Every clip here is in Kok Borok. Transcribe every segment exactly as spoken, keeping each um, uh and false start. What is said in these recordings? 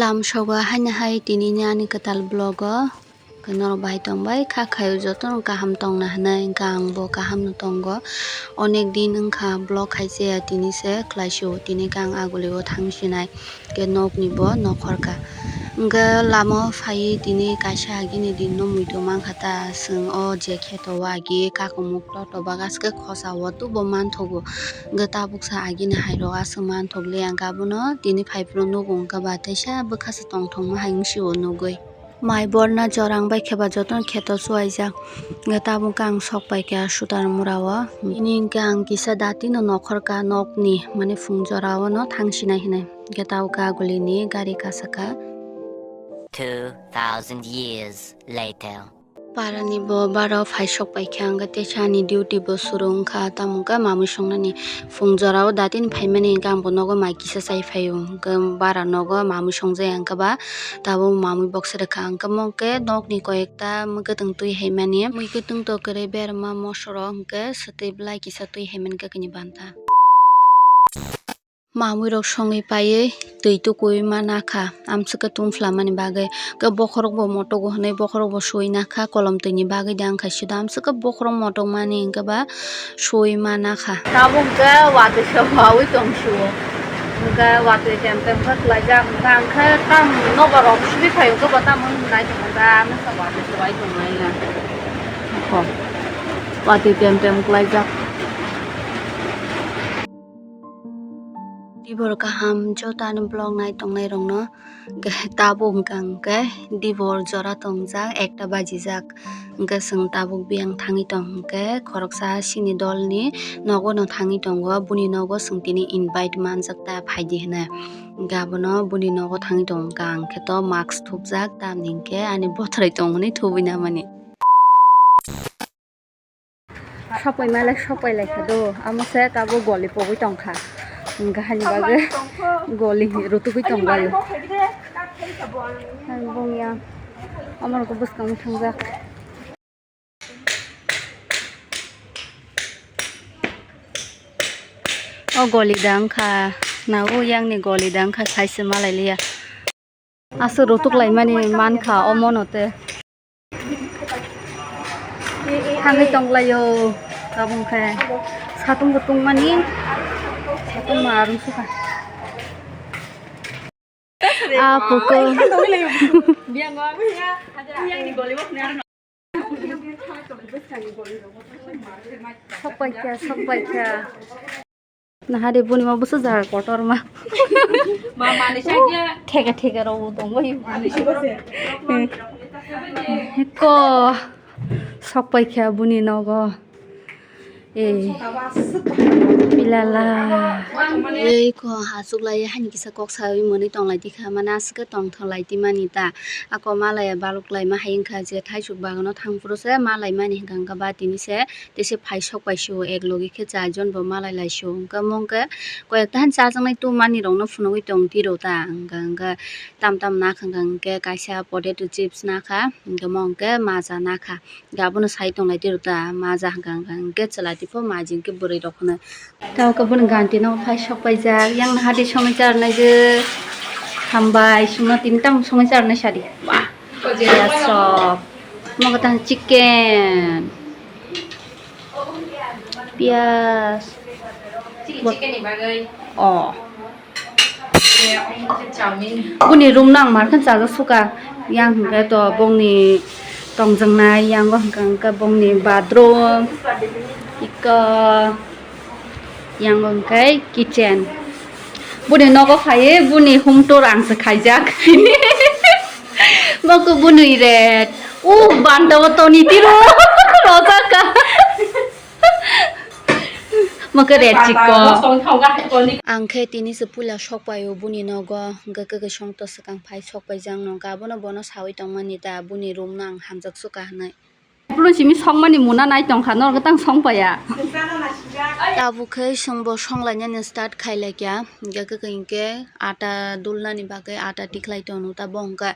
Tamsogo haino hai tinini ani kwtal vlog o norok bai tongbai kha khaio jotono kaham tongna hinwi, hwnkhe ang bo kaham no tongo. Onek din wngkha vlog khai chaya, tini se khlaisio, tini khe ang agulio thang sinai. Hwnkhe nokni bo nokhorkha. Hwnkhe lama o phaiwi tini kaisa agini din no muitu mankha ta, chwng o je kheto o agi kakumuk toto bagwi aswk khe khosa o tubo manthogo. Hwnkhe tabuksa agini hai rok aswk manthokliya, hwnkhe abono tini phaiphuru nugo, hwnkhe ba teisa bwkha se tongthokma hai wngsio nugwi. Mai borna jorang bai khe ba jotono kheto chuwaijak. Hwnkhe tabuk khe ang sok pai kha Sutar mura o. Bini hwnkhe ang kisa dati no nokhorkha nokni, mane phung jora o no thang sinai hinwi. Hwnkhe tabuk khe agulini gari kasakha. Two thousand years later. Parani bo bara phai sok pai kha, hwnkhe teisa ani duty bo suru wngkha, tamo hwnkhe mamui songnani. Phung jora o datini phaimani hwnkhe ang bo nogo mai kisa chai phaio, hwnkhe bara nogo mamui songjaya, hwnkhe ba tabuk mamui bokse rwkha, hwnkhe mo hwnkhe nokni koi ekta mwkhwtwng twi haimani, mwkhwtwng to kwrwi berma mosoro hwnkhe swtwi belai kisa twi haimani khe kini banta. Mamui rok songwi paiwi twi tukuwi ma nakha, amswk khe tungphla mani bagwi. Khe bokhorok bo motogo hwnwi bokhorok bo suwi nakha, kolom twi ni bagwi de wngkha sido, amswk khe bokhorok motok mani hwnkhe ba suwi ma nakha. Tabuk khe watwi se wawi tong sio, hwnkhe watwi tem tem khe khlaijak, hwnkhe ang khe tam nobar rok suri phaio, hwnkhe bo tamo nai tongkha, ano watwi se wai tongnai ya. Watwi tem tem khlaijak. Dibor kaham joto ani vlog nai tongnai rokno, hwnkhe tabuk hwnkha hwnkhe dibor jora tongjak, ekta bajijak, hwnkhe chwng tabuk biyang thangwi tong hwnkhe khoroksa chini dolni nogo no thangwi tongo, boni nogo chwng tini invite manjak ta phaidi hwnwi, hwnkhe abono boni nogo thangwi tongo, hwnkhe ang khe to mask thupjak, tamni hwnkhe ani bothoroi tongmani thubui namani. Sokpai malai sokpai lai kha do, amo se tabuk goli pogwi tong kha, hwnkhe haini bagwi goli rutugwi tong laio. Bongya amo rokbo bwskango thangjak. O goli da wngkha, na o yang ni goli da wngkha, sai se malai liya. Aswk rutuk laimani mankha omono tei. Thangwi tonglaio tabuk khe satung bo tungmani, satung ma arung sukha. Ah, puko. Sokpaikha, sokpaikha. Nahari buni ma busu jaga kotor ma. Ma, ma ni sa kya? Theka theka rok bo tongwi. Ko sokpaikha buni nogo. Eh. Pilala. Ei ko hachuk lai hani kisa kok sawi mwnwi tong lai tikha, mane aswk tong thang lai timani ta. Ako malaya baluk lai ma hai wngkha je thaisuk bagano thang phuru se malai mani hwnkha hwnkha ba tini se. Tei se phai sok pai sio, ek logi khe char jon bo malai lai sio. Hwnkhe omo hwnkhe koi ekta han chajaknai tumani rokno phunugwi tong tiro ta. Hwnkhe, hwnkhe tam tam nakha hwnkhe kaisa potato chips nakha, hwnkhe omo hwnkhe maja nakha. Hwnkhe abono sai tong lai tiro ta, maja hwnkha hwnkhe chwla tipo maji hwnkhe bwrwi rok hwno. Tamo khe boni ganti no phai sok paijak, yang hati songwi charnai je hambai songno tini tamo songwi charnai sadi. Wah. Piyaj sok, omo khe tang chicken, piyaj. Chili chicken ni bagwi. Oh. Boni room no ang mar khe chajak suka. Yang hwnkhe to bongni tongjaknai, yang o hwnkha hwnkhe bongni bathroom. Iko. Yang hwnkhe kitchen. Boni nogo phaiwi boni home tour ang se khaijak. Bokhe boni ret. O banta o toni tiro. Rojak ka. Bokhe ret chikko. Ang khe tini se puila sok paio boni nogo. Hwnkhe kwkwi song to swkang phai sok paijak no. Hwnkhe abono bono sawi tongmani ta boni room no ang hamjak suka hinwi. Bro, simi songmani muna nai tongkha, norok tang songpaya. Tabuk khe chwngbo songlainani start khailaikha, hwnkhe kwkhwrang khe ata dulnani bagwi ata tikhlai tongo ta bo hwnkhe.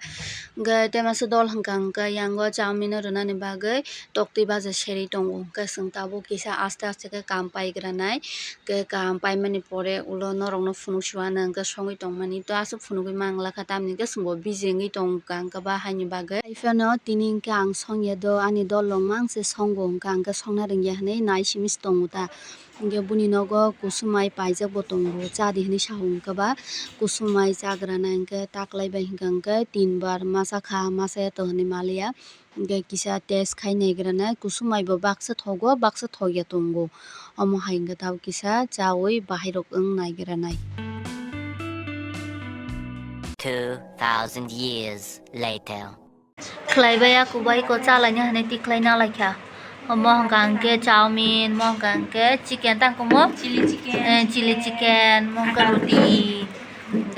Hwnkhe tei masa dol hwnkha hwnkhe yango chowmin rwnani bagwi toktwi baja serwi tongo, hwnkhe chwng tabuk kisa aste aste khe kam paigranai, hwnkhe kam paimani pore ulo norokno phunuk suana hwnkhe songwi tongmani, to aswk phunugwi manglakha, tamni hwnkhe chwngbo busy wngwi tongkha hwnkhe ba haini bagwi. Haiphano tini hwnkhe ang songya do, ani dol rok mang se songo hwnkha hwnkhe songna rwngya hinwi nai simi se tongo ta. Hwnkhe buni nogo kusumai paijak bo tongo, cha di hinwi sa hwnkhe ba kusumai chagra nai hwnkhe taklai bai hwnkha hwnkhe tin bar masa kha, masa ya to hinwi maliya. Hwnkhe kisa test khai naigra nai, kusumai bo baksa thogo, baksa thokya tongo. Omo hai hwnkhe tabuk kisa chawi bahai rok wng naigra nai. Two thousand years later. Khlaibai ya kubai ko chalaina hinwi tikhlai nalaikha. Omo hwnkha hwnkhe chowmin, omo hwnkha hwnkhe chicken, tang komo? Chili chicken. Eh, chili chicken, omo hwnkha roti.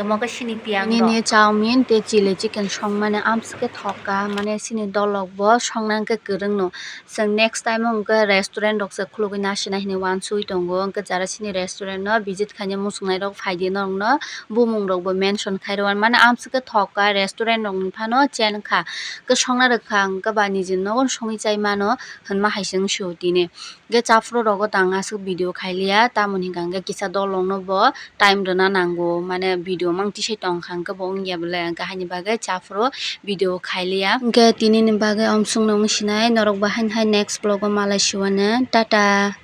Omo khe sini piyang rok. Nini chowmin tei chili chicken songmani amswk khe thokha, mane sini dolok bo songna hwnkhe kwrwngno. Chwng next time o hwnkhe restaurant rok se khulugwi nasinai hinwi uansugwi tongo, hwnkhe jara chini restaurant no visit khaina muchungnai rok phaidi norokno bumung rok bo mention khairokmani amswk khe thokha, restaurant rok ni phano chen kha, hwnkhe songna rwkha hwnkhe ba nijini nogo songwi chai mano hinma hai se wngsu tini. Hwnkhe chaphuru rogo tang aswk video khailiya, tamoni hwnkha hwnkhe kisa dolokno bo time rwna nango, mane video mang tisai tongkha hwnkhe bo wngya belai, hwnkhe haini bagwi chaphuru video khailiya. Hwnkhe tinini bagwi omswkno wng sinai, norok bo haini hai next vlog o malai siwano, tata.